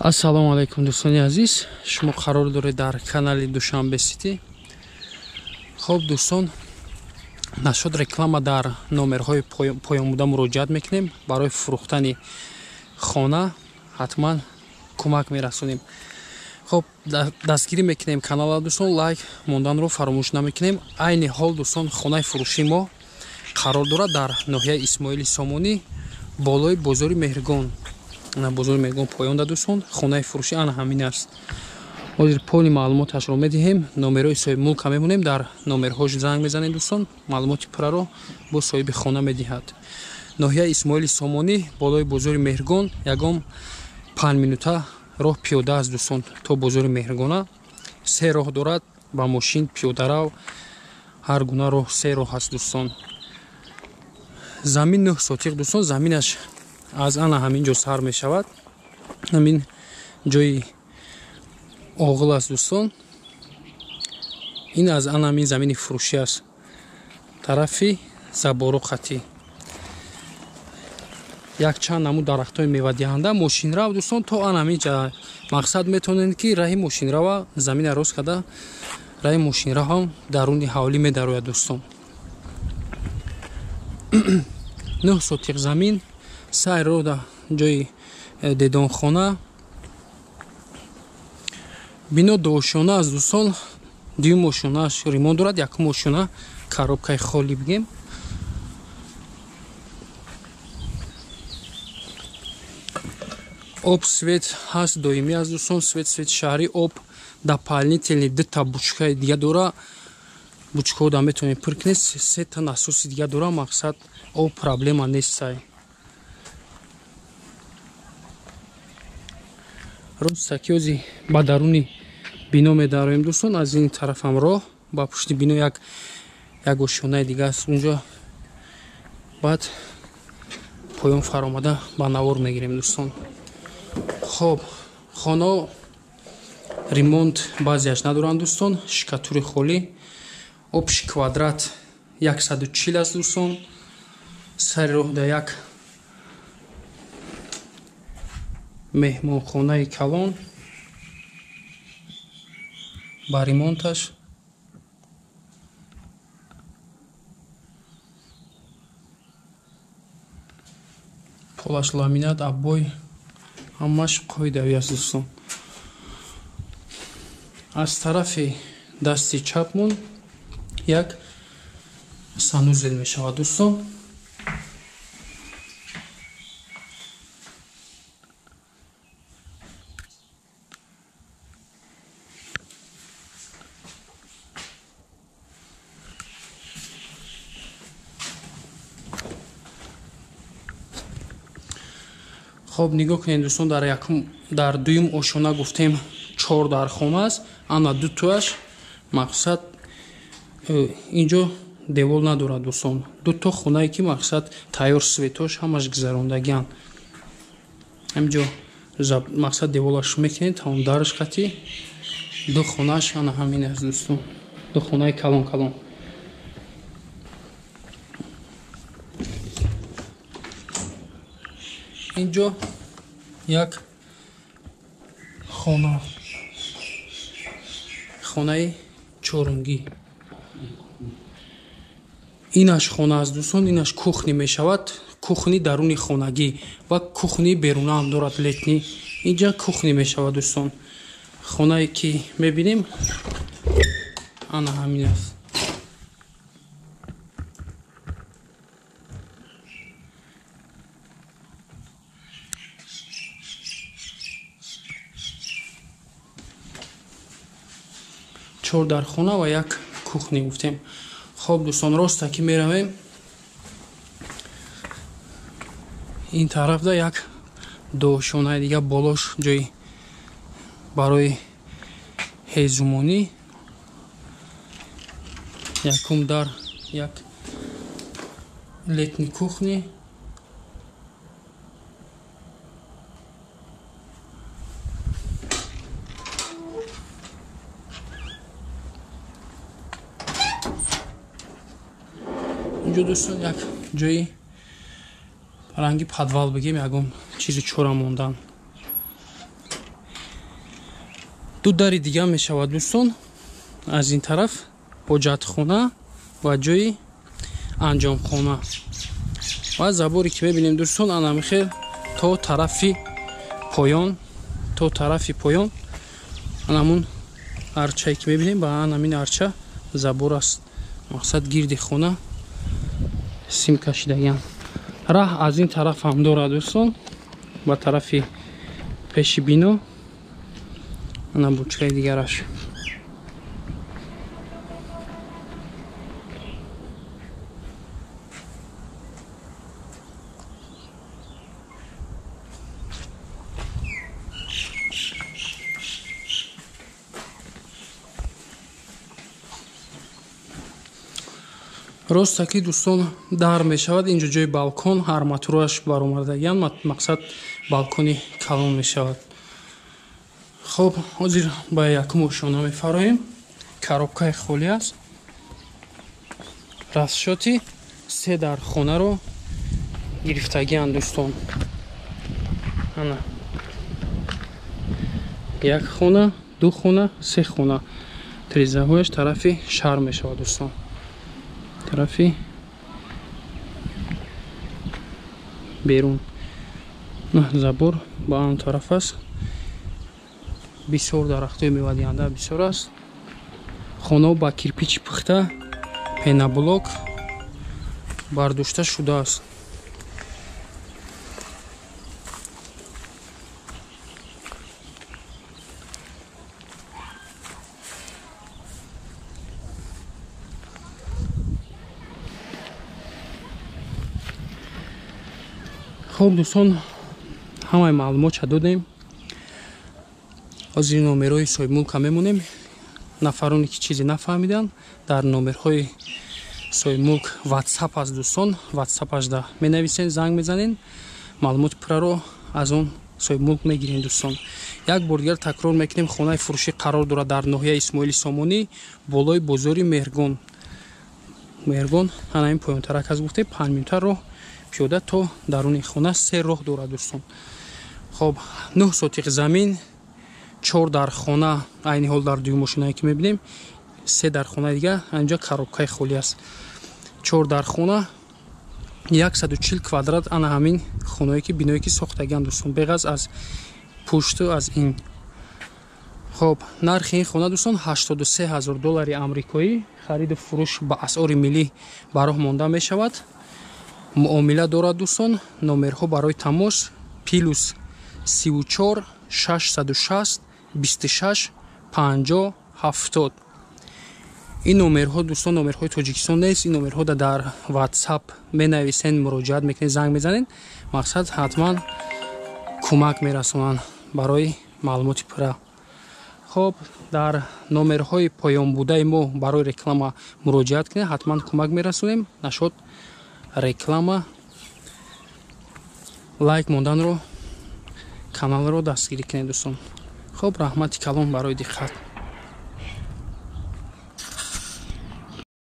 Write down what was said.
Ассалому алайкум дӯстони азиз, шумо қарор доред дар канали Душанбе Сити. Хоб дӯстон, нашуд реклама дар номерҳои поён буда муроҷиат мекунем. Барои фурӯхтани хона ҳатман кӯмак мерасонем. Хоб дастгирӣ мекунем канала дӯстон, лайк монданро фаромӯш намекунем. Айни ҳол дӯстон, хонаи фурӯшии мо қарор дорад дар ноҳияи Исмоили Сомонӣ, болои бозори Меҳргон. Бозори Меҳргон поён да дӯстон, хонаи фурӯшӣ ана ҳамин аст. Ҳозир поли маълумоташро медиҳем, номерҳои соҳиби мулка мемонем, дар номерҳош занг мезанем дӯстон, маълумоти пурраро бо соҳиби хона медиҳад. Ноҳияи Исмоили Сомонӣ, болои бозори Меҳргон, ягон 5 минута роҳ пиёда аст дӯстон то бозори Меҳргона. Се роҳ дорад, ба мошин, пиёдарав, ҳар гуна роҳ се роҳ аст дӯстон. Замин 9 сотиқ дӯстон, заминаш аз ана ҳамин ҷо сар мешавад. Ҳамин ҷои оғил аст дӯстон. Ин аз ана ҳамин замини фурӯшӣ аст, тарафи Заборо қатӣ. Якчанд намуд дарахтҳои мевадиҳанда, мошинрав дӯстон то ана ҳамин ҷа. Мақсад метавонед ки раҳи мошинрава замина рост карда, раҳи мошинрав ҳам даруни ҳавлӣ медарояд дӯстон. 9 сотиқ замин, сай рода ҷои дедонхона. Бино дуошона аст дӯстон, дуюм ошонааш ремонт дорад, якум ошона коробкаи холӣ бигем. Об свет ҳаст, доимӣ аст дӯстон, свет шаҳрӣ, об дополнительный дута бучкаи дига дора, бучкаҳо да метавонед пур кунед, сета насоси дига дора, мақсад об проблема нест. Сай рост ки ози ба даруни бино медароем дӯстон. Аз ин тарафам роҳ ба пушти бино як ошёнаи дига аст, унҷо баъд поён фаромада ба навор мегирем дӯстон. Хоб хонао ремонт баъзеаш надоранд дӯстон, шикатури холӣ, обши квадрат 140 аст дӯстон. Сари роҳ да як меҳмонхонаи калон ба ремонташ. Полаш ламинат, аббой, ҳамаш қоидавӣ аст дӯстон. Аз тарафи дасти чапмон як санузел мешавад дӯстон. Хоб нигоҳ кунед дӯстон, дар дуюм ошона гуфтем 4 дархона аст, ана дутоаш мақсад инҷо девол надорад дӯстон. Дуто хонае ки мақсад тайёр, светош ҳамаш гузарондагианд. Ҳаминҷо мақсад деволаш мекунед, тамом дараш қатӣ. Ду хонааш ана ҳамин аст дӯстон, ду хонаи калон калон. Инҷо як хона, хонаи чорумгӣ. Инаш хона аст дӯстон, инаш кухни мешавад, кухни даруни хонагӣ ва кухни беруна ҳам дорад, летни. Инҷа кухни мешавад дӯстон. Хонае ки мебинем ана ҳамин аст. Чор дархона ва як кухни гуфтем. Хоб дӯстон, роста ки меравем ин тарафда як дуошонаи дига, болош ҷои барои ҳезумонӣ. Якум дар як летни кухни. Инҷо дӯстон як ҷои ранги подвал бигем, ягон чизи чора мондан. Ду дари дига мешавад дӯстон. Аз ин тараф ҳоҷатхона ва ҷои анҷомхона. Ва заборе ки мебинем дӯстон, ана хел то тарафи поён, то тарафи поён анамун арчае ки мебинем, ба анамин арча забор аст. Мақсад гирди хона сим кашидагиам. Раҳ аз ин тараф ҳам дорад дӯстон, ба тарафи пеши бино. Ана бучкаи дигараш. Ростаки дӯстон дар мешавад. Инҷо ҷои балкон, арматурааш баромадагиан, мақсад балкони калон мешавад. Хоб, ҳозир ба якум ошёна мефароем. Коробкаи холӣ аст. Расшоти се дар хонаро гирифтагиан дӯстон. Ана як хона, ду хона, се хона. Трезаҳояш тарафи шаҳр мешавад дӯстон. Тарафи берун. Забор ба он тараф аст. Бисёр дарахтҳои мевадиҳанда бисёр аст. Хонаҳо ба кирпичи пухта, пенаблок бардошта шудааст. Хоб дӯстон, ҳамаи маълумотша додем. Ҳозир номерҳои соҳибмулка мемонем. Нафароне ки чизе нафаҳмиданд, дар номерҳои соҳибмулк WhatsApp аст дӯстон. WhatsApp-ашда менависен, занг мезанен, маълумоти пурраро аз он соҳибмулк мегирем дӯстон. Як бор дигар такрор мекунем, хонаи фурӯшӣ қарор дорад дар ноҳияи Исмоили Сомонӣ, болои бозори Меҳргон. Меҳргон ана ин поёнтарак аст гуфте, 5 минута роҳ пиёда то даруни хона, се роҳ дорад дӯстон. Хоб, 9 сотиқ замин, 4 дар хона, айни ҳол дар дуюм мошинае ки мебинем, 3 дар хонаи дига, анҷа коробкаи холӣ аст. 4 дар хона, 140 квадрат ана ҳамин хонае ки биное ки сохтагианд дӯстон, беғаз аз пушту аз ин. Хоб, нархи ин хона дӯстон 83 000 доллари амрикоӣ, хариду фурӯш ба асъори миллӣ ба роҳ монда мешавад. Муомила дорад дӯстон. Номерҳо барои тамос плюс 34 660 26 50 70. Ин номерҳо дӯстон номерҳои Тоҷикистон нест. Ин номерҳо дар WhatsApp менависен, муроҷиат мекунед, занг мезанед. Мақсад ҳатман кӯмак мерасонанд барои маълумоти пурра. Хоб, дар номерҳои поёнбудаи мо барои реклама муроҷиат кунед, ҳатман кӯмак мерасонем. Нашод реклама, лайк монданро, каналро дастгирӣ кунед дӯстон. Хоб, раҳмати калон барои диққат.